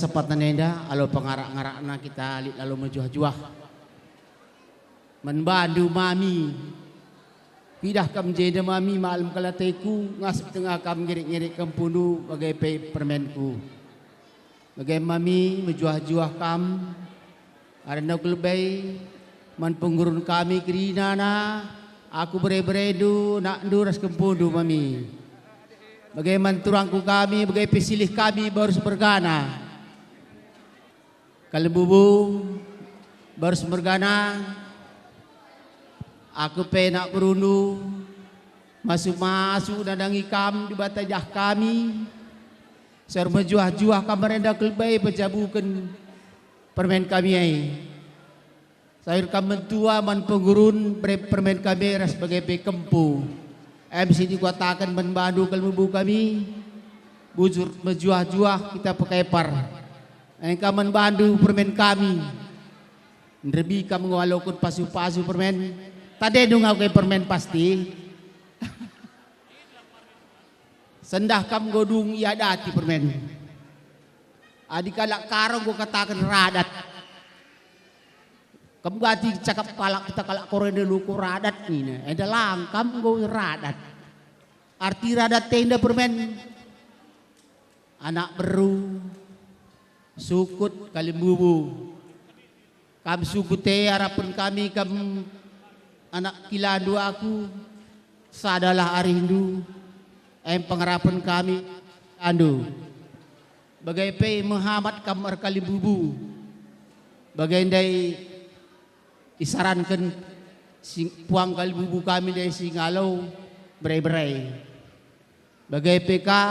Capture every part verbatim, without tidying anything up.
Kesempatan enda, alu pengarak-ngarakna kita lit alu mejuah-juah. Man bandu mami, kuidah kam jenda mami, malem kal ateku, ngasup tengah kam ngirik-ngirik kempundu, bage pe permenku. Bage mami, mejuah-juah kam, arenda ku lebe, man penggurun kami kerinana, aku bere-berendu, anakndu ras kempundu mami. Bage man turangku kami, bage pe silih kami, baru semergana. Kalimbubu, baru semergana, aku pe anak berundu, masu-masu nandangi kam Dibata jah kami, seh mejuah-juah kam arenda ku lebe pejabuken permen kami ai. Sayur kam mentua man penggurun bere permen kami ras bage pe kempu. Em si dikataken man bandu kalimbubu kami, bujur mejuah-juah kita pekepar. Engka man bandu permen kami. Nderbi kam ngaloken pasu-pasu permen. Tandendu ngaloken permen pasti. Sendah kam enggo dung iadati permen. Adi kalak Karo enggo kataken radat. Kam gati cakap kalak kita kalak Karo enda luku radat nina. Enda lang kam enggo radat. Arti radat enda permen. Anak beru, sukut, kalimbubu. Kam sukut e arapen kami kam anak kilandu aku, sadalah arihndu, em pengarapen kami andu. Bage pe mehamat kam erkalimbubu. Bage ndai isaranken si puang kalimbubu kami ndai si ngalo bere-bere. Bage pe ka,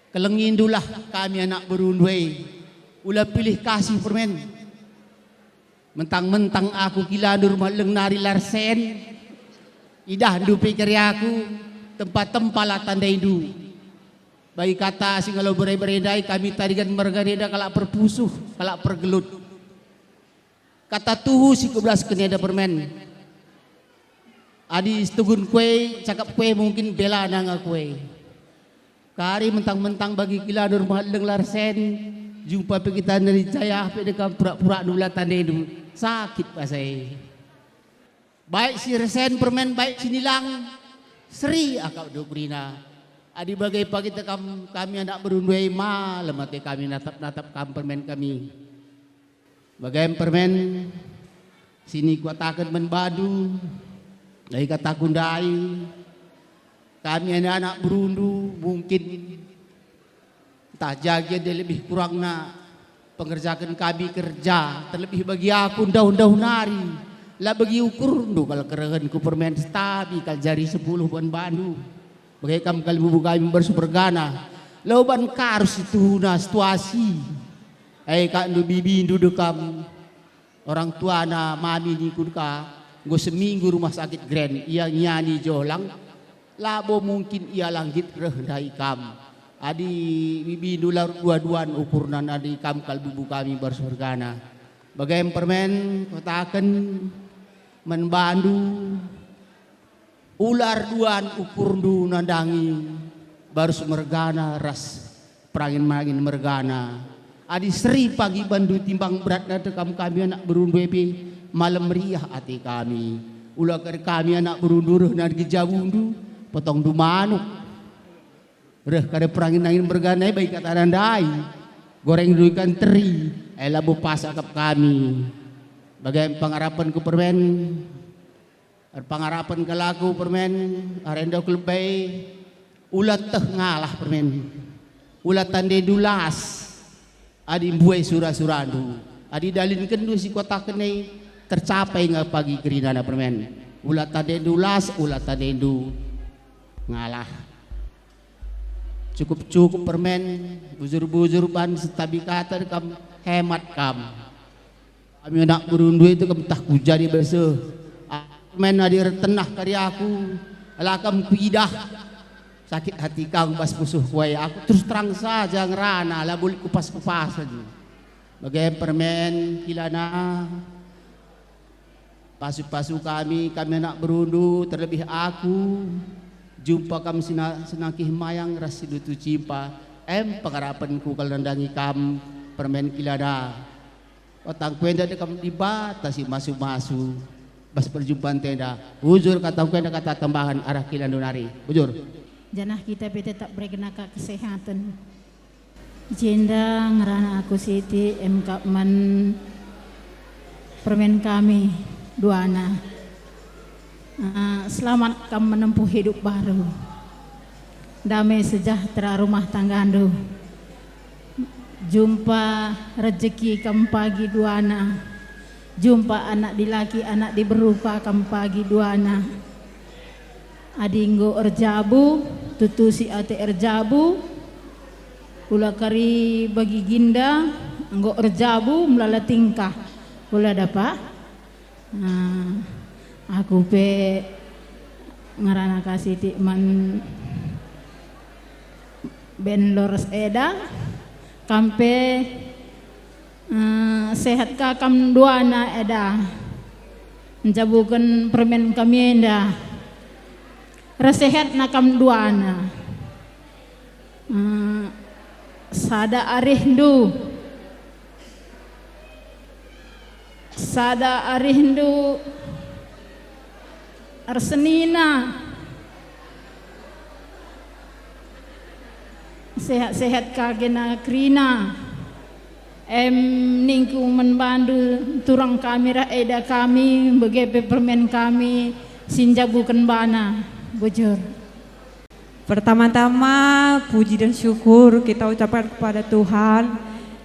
kelengindulah kami anak berundu e, ula pilih kasih permen. Mentang-mentang aku kilandu rumah leng nari larsen, idahndu pe kari aku, tempa-tempa la tandaindu. Bagi kata si ngalo bere-bere ndai kami tarigan merga enda kalak perpusuh, kalak pergelut. Kata tuhu si kubelasken enda permen. Adi setugun kue, cakap kue mungkin bela nanga kue. Kari mentang-mentang bagi kilandu rumah leng larsen, jumpa pe kita neri jayah pe dekam pura-pura nula tandendu. Sakit basa e. Baik si resen permen, baik si nilang, seri akap duk berina. Adi bage pagi tekam kami anak berundu e, malem ate kami natap-natap kam permen kami. Bage permen si nikataken man bandu, ndai kataku ndai, kami anak-anak berundu mungkin ntah jagi enda lebih kurangna pengerjaken kami kerja, terlebih bagi aku ndauh-ndauh nari, la bagi ukurndu kal kerehenku permen, setabi kal jari sepuluh ban bandu. Bage kam kalimbubu kami bersu bergana, labo ban karus situhuna situasi. E kak ndu bibindu dekam, orang tuana mami nikun ka, enggo seminggu rumah sakit Grand, ia ngiani jolang, labo mungkin ia la nggit reh ndai kam. Adi bibindu la dua-duan ukurna nadi kam kalimbubu kami bersu bergana. Bage permen kataken man bandu, ula erduan ukurndu nandangi barus mergana ras perangin-perangin mergana. Adi seri pagi bandu timbang beratna tekam kami anak berundu e pe, malem meriah ate kami. Ula kari kami anak berundu reh nadi jabundu, potongndu manuk. Reh kari perangin-angin mergana e bai katana ndai, gorengndu ikan teri, e labo pas akap kami. Bage pengarapenku permen. Erpengarapen kal aku permen, arenda ku lebe, ula teh ngalah permen. Ula tandendu las, adi mbue sura-surandu. Adi dalinkenndu si kataken e tercapai nge pagi kerinana permen. Ula tandendu las, ula tandendu ngalah. Cukup-cukup permen, bujur-bujur ban setabi kata kam, hemat kam. Kami anak berundu e kam ntah ku jadi bese. Aku men adi ertenah kari aku, la kam kuidah. Sakit hati kau bas pusuhku e. Aku terus terang saja ngerana, la bulit kupas-kupasen. Bage permen kilana, pasu-pasu kami, kami anak berundu, terlebih aku, jumpa kam sina-, senangkih mayang ras si lutu cimpa. Em pengarapenku kal nandangi kam permen Kilada. Otakku enda dekam Dibata si masu-masu bas perjumpanta enda. Bujur katangku enda kata tambahen arah Kilandu nari. Bujur. Janah kita pe tetap bereken aka kesehaten. Jenda ngerana aku siti, em kap man permen kami duana. Ah, selamat kam menempuh hidup baru. Damai sejahtera rumah tanggandu. Jumpa rejeki kam pagi duana. Jumpa anak dilaki, anak diberu ka kam pagi duana. Adi enggo erjabu, tutusi ate erjabu, ula kari bagi ginda, enggo erjabu, melala tingkah, ula dapa. Nah, aku pe ngerana ka siti man Ben Lores eda, kam pe, eh, sehat ka kam duana eda, njabuken permen kami enda. Ersehatna kam duana. Eh, sada arihndu, sada arihndu ersenina. Sehat-sehat ka gena kerina. Em ningku man bandu turang kami rah eda kami, bage pe permen kami si njabuken bana. Bujur. Pertama-tama, puji dan syukur kita ucapkan kepada Tuhan,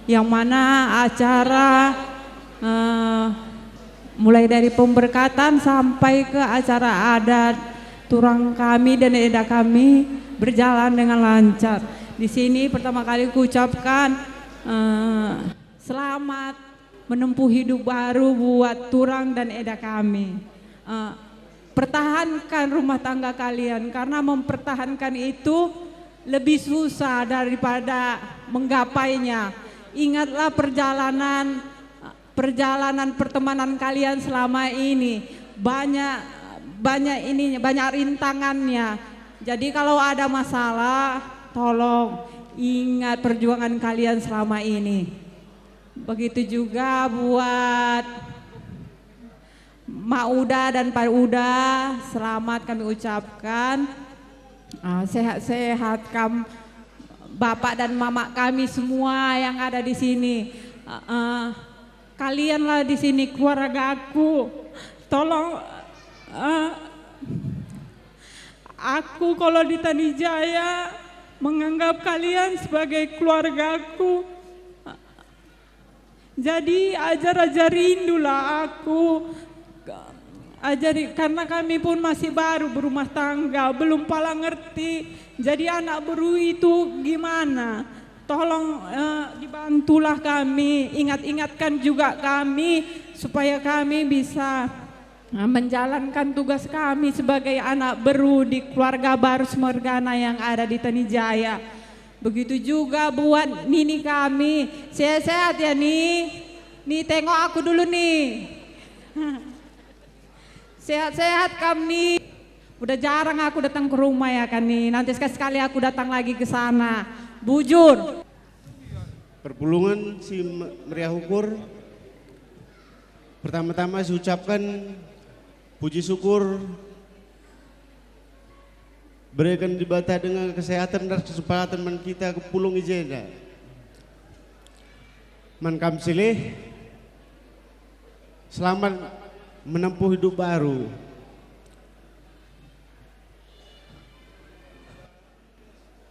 yang mana acara, eh, mulai dari pemberkatan sampai ke acara adat turang kami dan eda kami berjalan dengan lancar. Di sini pertama kali kuucapkan, eh, selamat menempuh hidup baru buat turang dan eda kami. Eh, pertahankan rumah tangga kalian, karena mempertahankan itu lebih susah daripada menggapainya. Ingatlah perjalanan, perjalanan pertemanan kalian selama ini. Banyak, banyak ininya, banyak rintangannya. Jadi kalau ada masalah, tolong ingat perjuangan kalian selama ini. Begitu juga buat Mak Uda dan Pak Uda, selamat kami ucapkan. Ah, sehat-sehat kam, Bapak dan Mama kami semua yang ada di sini. Ah, ah, kalianlah di sini keluargaku. Tolong, ah, aku kalau di Tanijaya menganggap kalian sebagai keluargaku. Jadi, ajar-ajarindulah aku. Ajari, karena kami pun masih baru berumah tangga, belum pala ngerti. Jadi, anak beru itu gimana? Tolong, eh, dibantulah kami, ingat-ingatkan juga kami, supaya kami bisa, eh, menjalankan tugas kami sebagai anak beru di keluarga baru Semergana yang ada di Tanijaya. Begitu juga buat nini kami. Sehat-sehat ya, Ni. Ni, tengok aku dulu, Ni. Sehat-sehat kam, Ni. Udah jarang aku datang ke rumah ya kan, Ni. Nanti sekali-sekali aku datang lagi ke sana. Bujur. Perpulungen si me-, meriah ukur. Pertama-tama saya ucapkan puji syukur. Bereken Dibata denga kesehatan ras kesempatan man kita kepulung i jenda. Man kam silih, selamat menempuh hidup baru.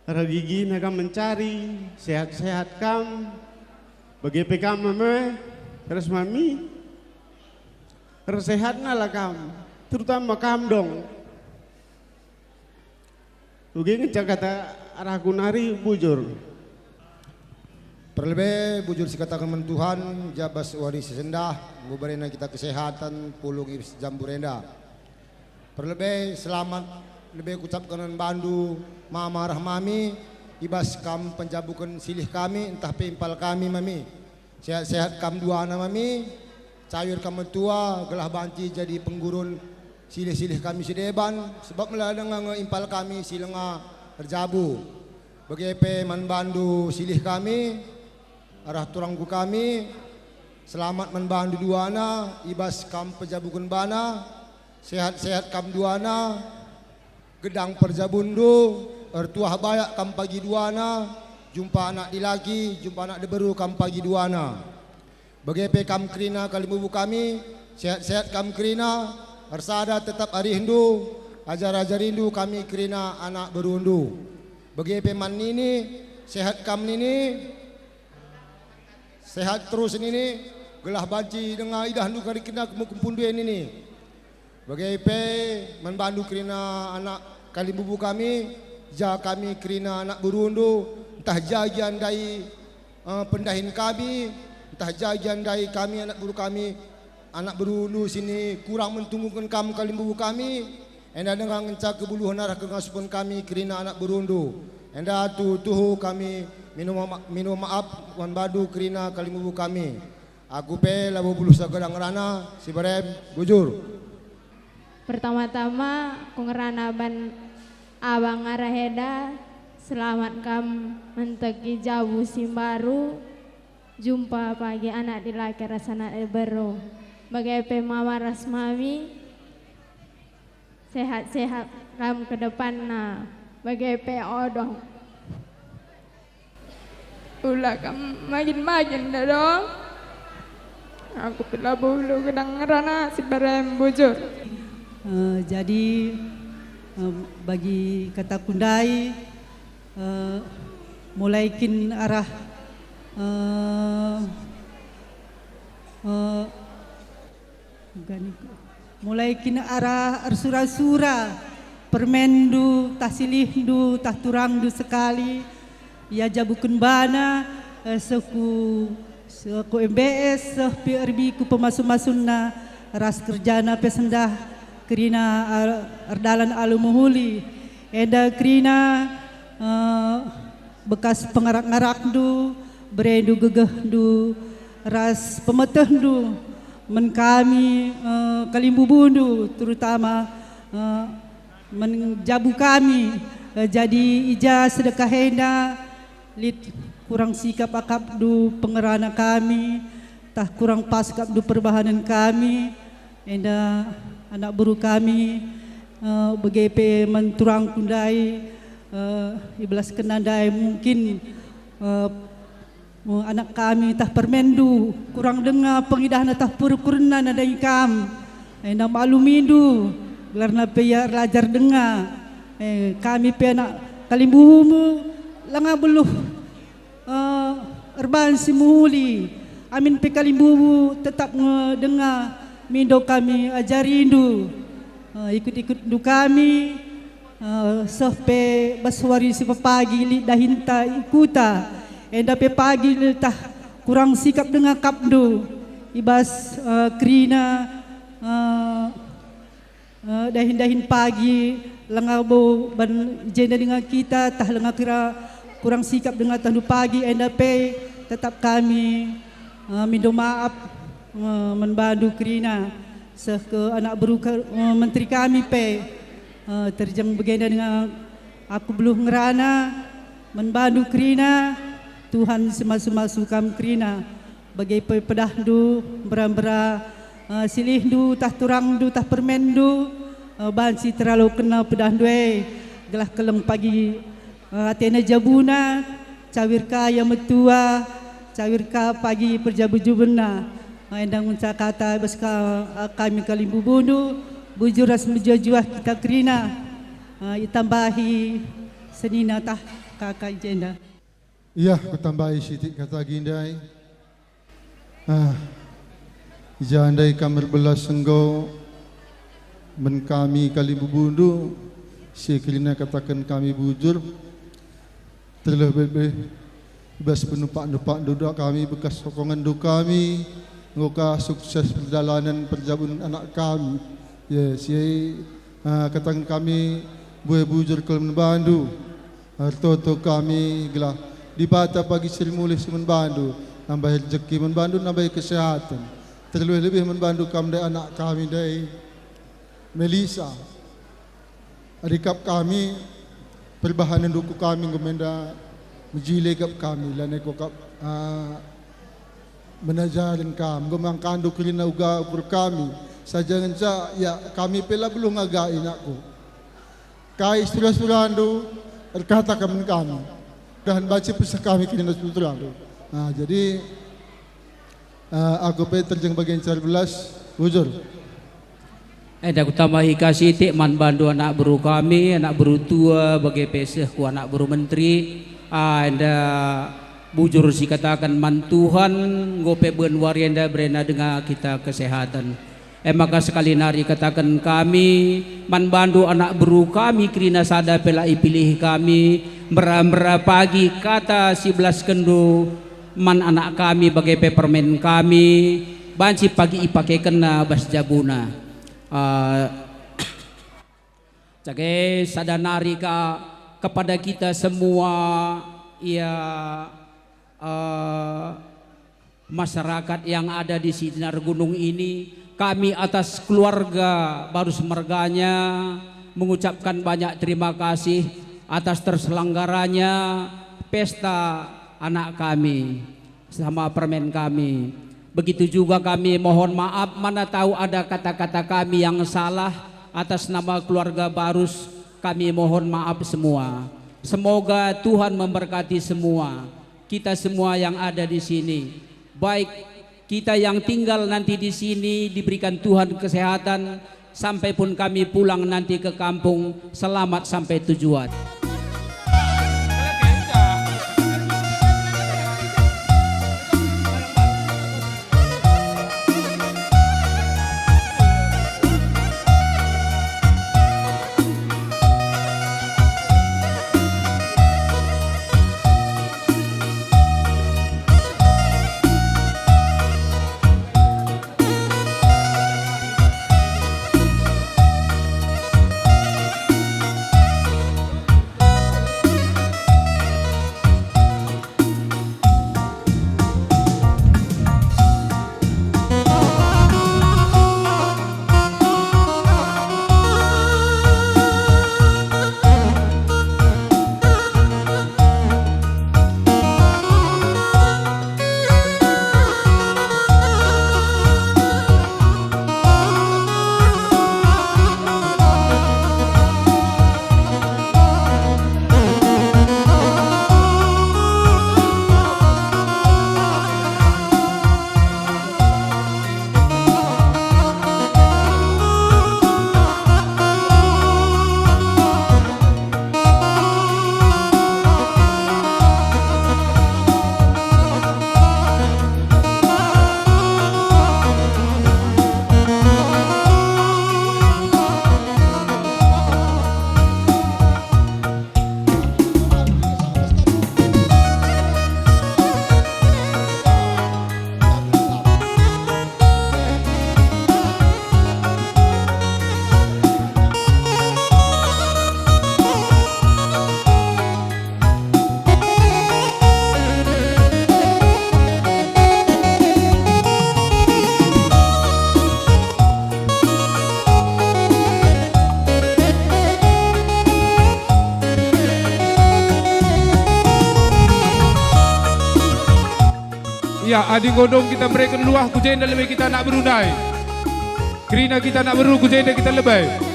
Ergigina kam mencari, sehat-sehat kam, bage pe kam mame, ras mami, ersehatnalah kam, terutama kam dong. Ugi ngenca kata arahku nari bujur. Perlebe bujur sikataken man Tuhan, jabas wari si sendah, mbubarena kita kesehatan, pulung i bas jambu renda. Perlebe selamat lebe kucapken man bandu, mama rah mami, i bas kam penjabuken silih kami, ntah pe impal kami, mami. Sehat-sehat kam duana, mami. Cayur kam metua, gelah banci jadi penggurun silih-silih kami si deban, sebab melala denga nge impal kami si lenga erjabu. Bage pe man bandu silih kami, arah turangku kami, selamat man bandu duana, i bas kam pejabuken bana, sehat-sehat kam duana, gedang perjabundu, ertuah bayak kam pagi duana, jumpa anak dilaki, jumpa anak diberu kam pagi duana. Bage pe kam kerina kalimbubu kami, sehat-sehat kam kerina, ersada tetap arihndu, ajar-ajarindu kami kerina anak berundu. Bage pe man nini, sehat kam nini, sehat terus nini, gelah banci denga idahndu kari kerina kempu-kempundu e nini. Bage pe man bandu kerina anak kalimbubu kami, ja kami kerina anak berundu, ntah ja gia ndai, eh, pendahin kami, ntah ja gia ndai kami anak beru kami, anak berundu sini kurang mentungguken kam kalimbubu kami, enda denga ngenca kebuluhen arah kengasupen kami kerina anak berundu, enda tuhu-tuhu kami minum ma-, minum maap man bandu kerina kalimbubu kami. Aku pe labo buluh sagadang ngerana, si berem, bujur. Pertama-tama, ku ngerana ban abang arah enda, selamat kam menteki jabu si mbaru, jumpa pagi anak dilaki ras anak diberu. Bage pe mama ras mami, sehat-sehat kam ke depanna, bage pe odong. Ula kam magin-magin dong. Aku pe labo buluh sagadang ngerana, si berem, bujur. Eh, jadi, eh, bagi kataku ndai, eh, mulai kin arah, eh, eh, Mulai kin arah ersura-sura permenndu, tah silihndu, tah turangndu sekali, ia jabuken bana, eh, seh ku, seh ku M B S, seh pe erbiku pemasu-masunna, ras kerjana pe sendah kerina, eh, erdalan alu mehuli. Enda kerina, eh, bekas pengarak-ngarakndu, berendu gegehndu, ras pemetehndu, man kami, eh, kalimbubundu, terutama, eh, man jabu kami, eh, jadi i ja sedekah enda, lit kurang sikap akapndu pengerana kami, tah kurang pas akapndu perbahanen kami, enda anak beru kami, eh, bage pe man turangku ndai, eh, ibelaskenna ndai mungkin, eh, Eh, anak kami tah permenndu, kurang denga pengidahna tah purkurenna nandangi kam. Eh, enda maklumindu, gelarna pe ia erlajar denga. Eh, kami pe anak kalimbubumu, langa beluh, eh, erban si mehuli. Amin pe kalimbubu tetap nge denga mindo kami ajarindu. Eh, ikut-ikutndu kami, Eh, seh pe bas wari si pepagi lit dahinta i kuta, enda pe pagi tah kurang sikap denga akapndu i bas, eh, kerina, eh, eh, dahin-dahin pagi, langa bo ban i jenda denga kita, tah langa kira kurang sikap denga atahndu pagi, enda pe tetap kami, eh, mindo maap, eh, man bandu kerina, seh ke anak beru ka-, eh, menteri kami pe. Eh, terjeng bagenda denga aku beluh ngerana, man bandu kerina, Tuhan si masu-masu kam kerina, bage pe pedahndu, mbera-mbera, eh, silihndu, tah turangndu, tah permenndu, eh, banci teralokenna pedahndu e, gelah keleng pagi, eh, atena jabuna, cawir ka ia metua, cawir ka pagi perjabu-jabuenna. Enda ngenca kata bas ka, kami kalimbubundu, bujur ras mejuah-juah kita kerina, eh, itambahi senina tah kaka i jenda. Iah, kutambahi sitik kata agi ndai. Ah, i ja ndai kam erbelas enggo man kami kalimbubundu, si kerina kataken kami bujur. Terlebih-lebih i bas penumpak-numpakndu kami, bekas sokongenndu kami, enggo ka sukses perdalanen perjabun anak kami. Ya, si, ah, kataken kami, mbue bujur kal man bandu. Ertoto kami gelah Dibata pagi si mulih si man bandu, nambahi rejeki man bandu, nambahi kesehaten. Terlebih-lebih man bandu kam ndai anak kami ndai, Melisa. Rikap kami, Perbahanenndu ku kami enggo menda mejile kap kami, lanai ko kap, ah, menajaren kam, enggo mangkandu kerina uga ukur kami, saja ngenca, ya, kami pe la beluh ngagai, nakku. Kai sura-surandu, erkata ka man kami. Dahan banci peseh kami kerina sura-surandu. Nah, jadi, eh, aku pe terjeng bagian cara belas, bujur. Enda kutambahi ka sitik man bandu anak beru kami, anak beru tua, bage pe seh ku anak beru menteri. Ah, enda bujur sikataken man Tuhan, enggo pe ben wari enda berena denga kita kesehatan. E maka sekali nari kataken kami, man bandu anak beru kami kerina sada pe la ipilih kami, mbera-mbera pagi kata si belaskenndu man anak kami bage pe permen kami, banci pagi ipakekenna bas jabuna. Ah, Cage sada nari ka kepada kita semua, ya, eh, masyarakat yang ada di Sinar Gunung ini, kami atas keluarga Barus merganya mengucapkan banyak terima kasih atas terselenggaranya pesta anak kami sama permen kami. Begitu juga kami mohon maaf mana tahu ada kata-kata kami yang salah atas nama keluarga Barus, kami mohon maaf semua. Semoga Tuhan memberkati semua, kita semua yang ada di sini. Baik kita yang tinggal nanti di sini diberikan Tuhan kesehatan, sampai pun kami pulang nanti ke kampung selamat sampai tujuan. Ya, adi enggo dong kita mereken luah, ku jenda lebe kita anak beru ndai. Kerina kita anak beru, ku jenda kita lebe.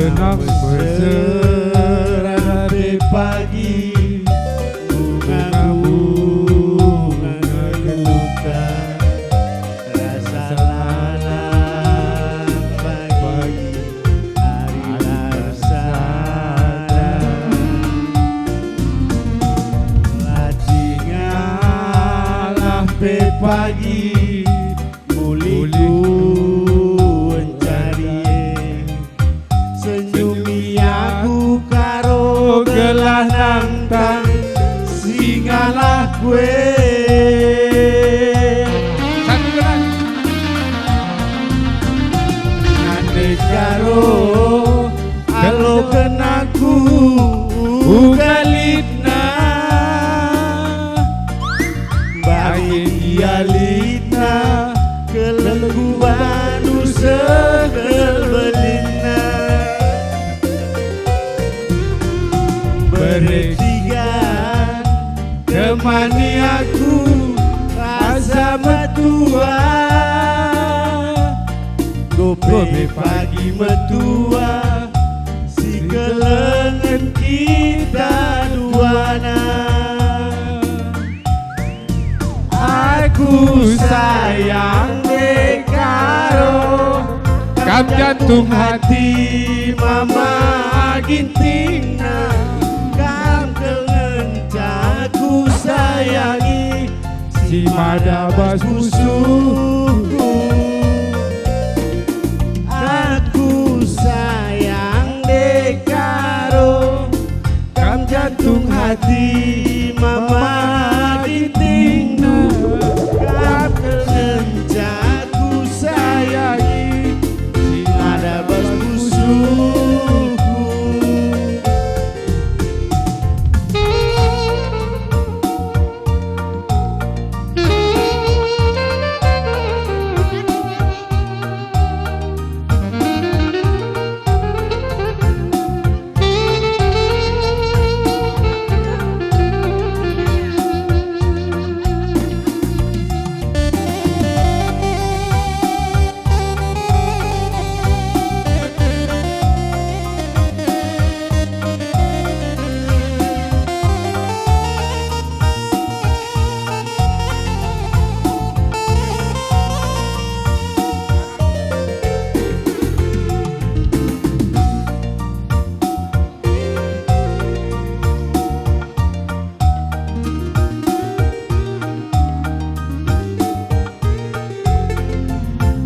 Senang mesera pe pagi, bunga-bunga ngeluhken, rasa lalap pagi, ari la ersada. La singalah pe pagi, mulihku encari e. Senyumi aku karo gelah nangtang, singalah kue. Satu gelah. Nande karo aloken aku uga litna. Bage gia litna, kelengku bandu seh kel belinna. Bere tiga temani aku asa metua, gope pagi metua, sikelengen kita duana. Aku sayang dekaro, kam jantung hati mama gintingna, kam kel ngenca kusayangi, si mada bas pusuhku. Aku sayang dekaro, kam jantung hati mama gintingna, kam kel ngenca kusayangi, si mada bas pusuhku.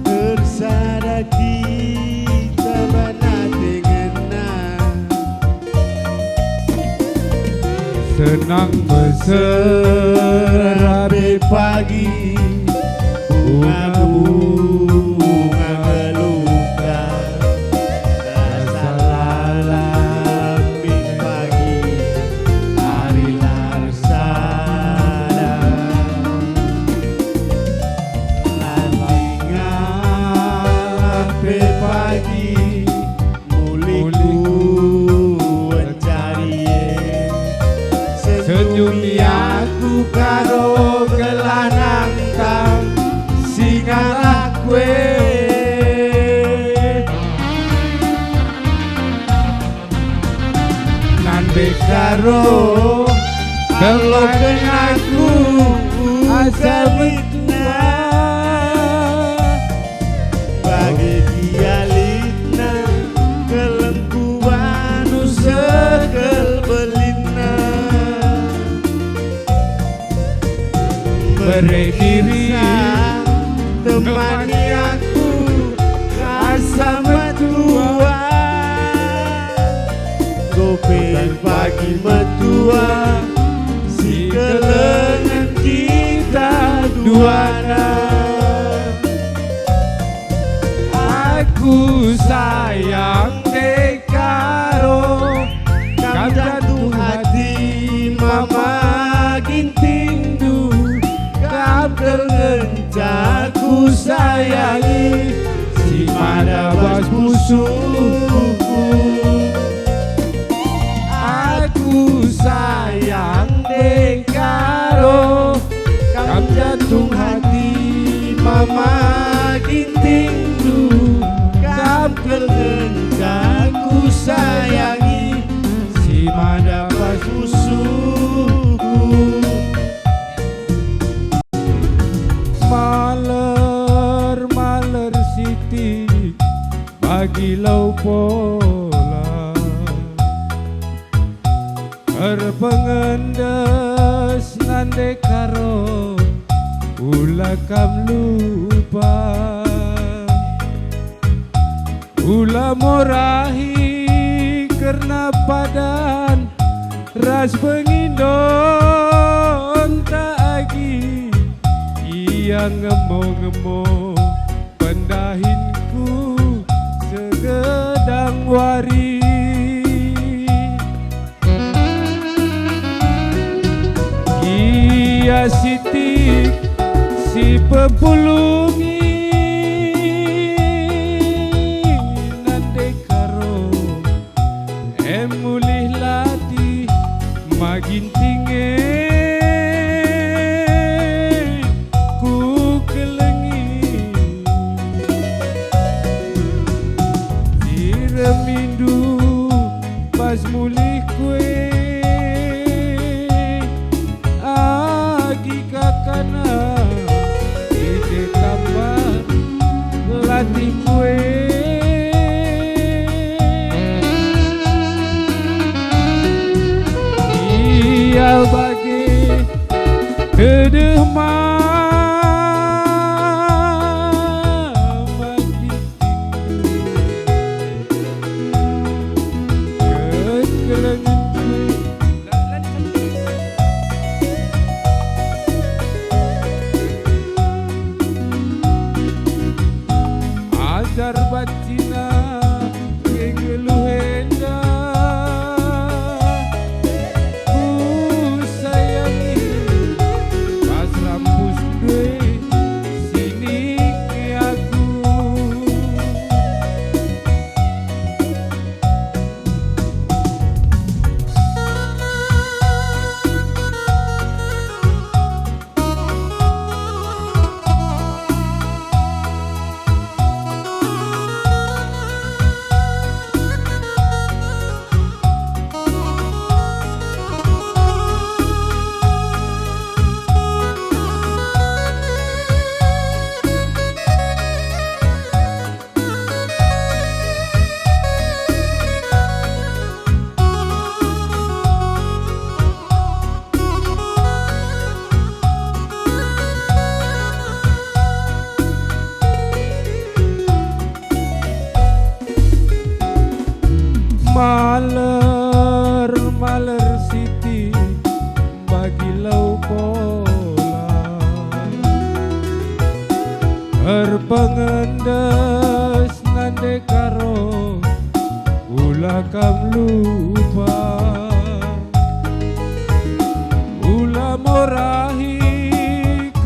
Ersada kita bana dengenna. Senang mesera pe pagi, bunga-bunga meluka, rasa lalap min pagi, ari la ersada. La singalah pe pagi, mulihku encari e. Senyumi aku karo gelah nangtang, singalah kue. Nande karo aloken aku asa metua. Bage gia litna, kelengku bandu seh kel belinna. Bere diri temani aku asa metua. Gope pagi metua, sikelengen kita duana. Aku sayang dekaro, kam jantung hati mama gintingndu, kam kel ngenca kusayangi, si mada bas pusuhku. Aku sayang dekaro, kam jantung hati mama gintingndu, kam kel ngenca ku Agi lau pola erpengendes nande karo, ula kam lupa. Ula morahi kerna padan ras pengindonta agi, ia ngemo-ngemo pendahinku segedang wari. Gia sitik si pepulungi nande karo, em mulih latih ma Ginting e kukelengi. Si remindu pas mulih kue, agi kakana ite tambah latih kue. Ia bage dedeh mama Ginting. Kekelengenku. Ajar bancina ngeluh enda. Kusayangi pas rampus due sining aku. Maler, maler siti bagi lau pola. Erpengendes nande karo, ula kam lupa. Ula morahi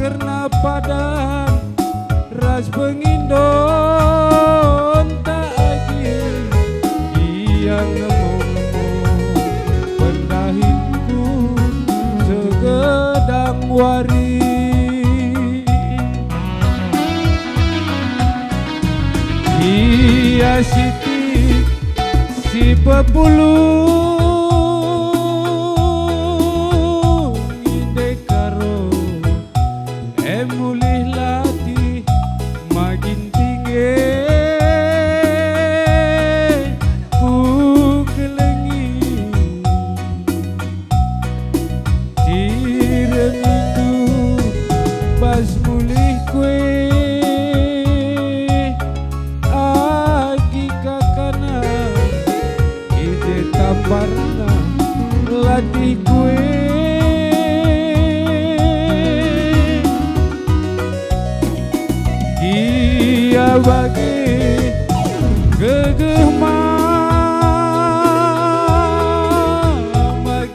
kerna padan ras pengindonta agi, ia ngemo-ngemo pendahinku segedang wari. Ia sitik si pepulung ninde karo, em mulih latih ma Ginting e kukelengi. Si remindu bas mulih kue, agi kakana i je tambarna latih kue. Gia bage gegeh mama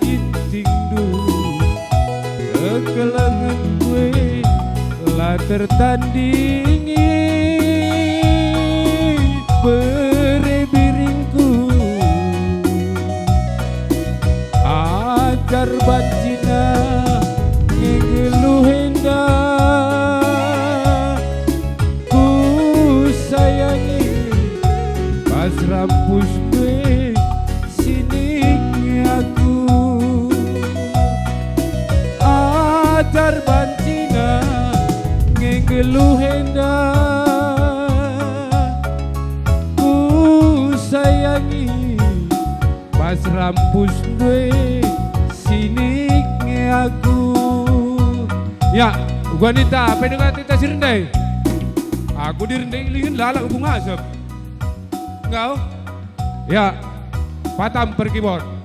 Gintingndu, kekelengen kue la tertandingi bere biringku. Ajar bancina ngegeluh enda kusayangi, pas rampus kue sining aku. Ajar bancina ngegeluh enda, ku As rampus ndue sinik nge aku. Ya, gua nita, apa dengan tita si rendai? Aku di rendai lingen lalap aku ngasep. Engkau? Ya, patam per keyboard.